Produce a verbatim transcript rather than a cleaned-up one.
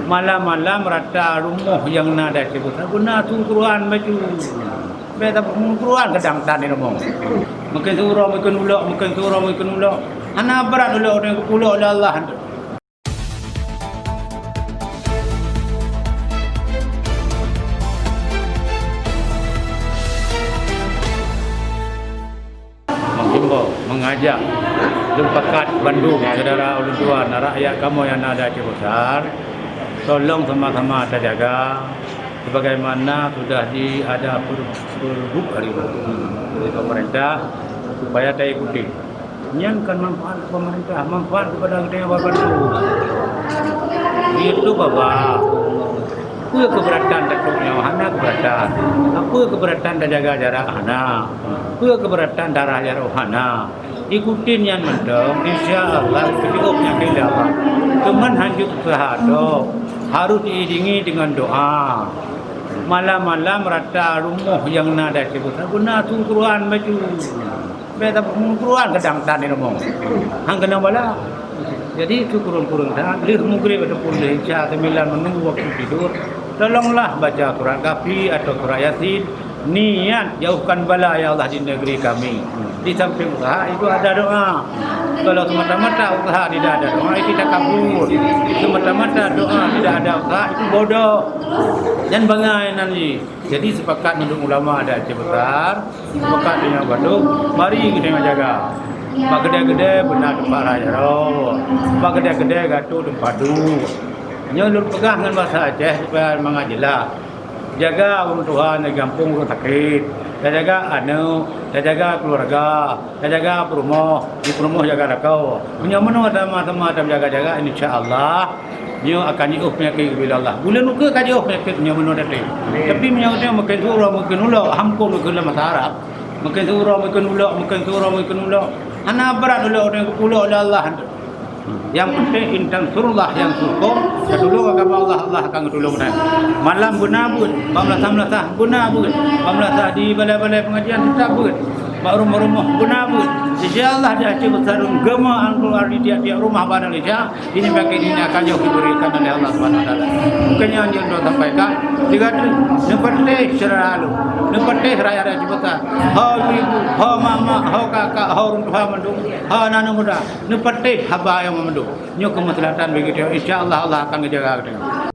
Malam-malam rata rumoh nyang na di Aceh Besar beuna su Quran baca. Bèk tapeurunoe Quran kadang tan di rumoh. Mungken su uroe mungken ulok, mungken su uroe mungken ulok. Hana brat ulok, ulok lé Allah. Menghimbau, mengajak, lôn pakat bandum syedara ulôn tuan, rakyat kamoe nyang na di Aceh Besar, tolong sama-sama tajaga sebagaimana sudah diada per-, perbuk hari ini oleh pemerintah supaya taikuti. Nyan kan manfaat pemerintah, manfaat kepada geutanyoe bandum. Itu baba. Peue keberatan Datuk nyoe? Hana keberatan. Apa keberatan tajaga jarak? Hana. Peue keberatan tarah jaroe? Hana. Ikutin nyan mantong, insya Allah, keuneuk penyakit lé Allah. Cuman hanjeuet usaha tok. Harus diiringi dengan doa. Malam-malam rata rumoh nyang na di Aceh Besar beuna su Quran baca. Bèk tapeurunoe Quran kadang tan di rumoh. Han keunong bala. Jadi, su kureueng-kureueng that, lheueh Maghrib ataupun lheueh Isya, sambilan meununggu waktu tidur, tolonglah baca surat Kahfi atau surat Yasin, niat jauhkan bala, ya Allah, di negeri kami. Di samping usaha itu ada doa. Kalau semata-mata usaha tidak ada doa, itu takabur. Semata-mata doa tidak ada usaha, itu bodoh. Dan bangai nan jih. Jadi, sepakat mandum ulama adat Aceh Besar, sepakat deungon bandum, mari geutanyoe jaga. Bak keudè-keudè beuna teumpat rhah jaroe, bak keudè-keudè gatoe teumpat duek. Nyoe lôn peugah ngon basa Aceh supaya mangat jeulaih. Jaga ureueng tuha nyang gampông ureueng sakét, tajaga aneuk, tajaga keuluwarga. Tajaga peurumoh, di peurumoh jaga lakoe. Meunyoe meunoe sama-sama tajaga-jaga, insya Allah, nyoe akan jiôh peunyakét geubila Allah. Buleuen ukeue ka jiôh peunyakét meunyoe meunoe teuntèe. Tapi meunyoe teuntèe mungken su uroe mungken ulok, hampôn ukeue lam basa Arab. Mungken su uroe mungken ulok, mungken su uroe mungken ulok. Hana brat ulok, ulok lé Allah. Nyang penting, "In tansurullah yansurkum", tatulông agama Allah, Allah akan geutulông geutanyoe. Malam beuna beuet, bak meulasah-meulasah beuna beuet, bak meulasah di balai-balai pengajian teutap beuet, bak rumoh-rumoh beuna beuet. Insya Allah di Aceh Besar geumeu'ah Al-Quran di tiap-tiap rumah bak Indonesia, ini bagi ini akan jauh diberikan oleh Allah Subhanahu Wa Taala. Mungken nyan nyang lôn sampaikan. Sigoe teuk, neupatéh syedara lôn, neupatéh rakyat Aceh Besar. Ho ibu, ho mama, ho kakak, ho ureueng tuha mandum, ho aneuk muda, neupatéh haba nyoe mandum. Nyoe keumeuslahatan bagi geutanyoe, insya Allah, Allah akan geujaga geutanyoe.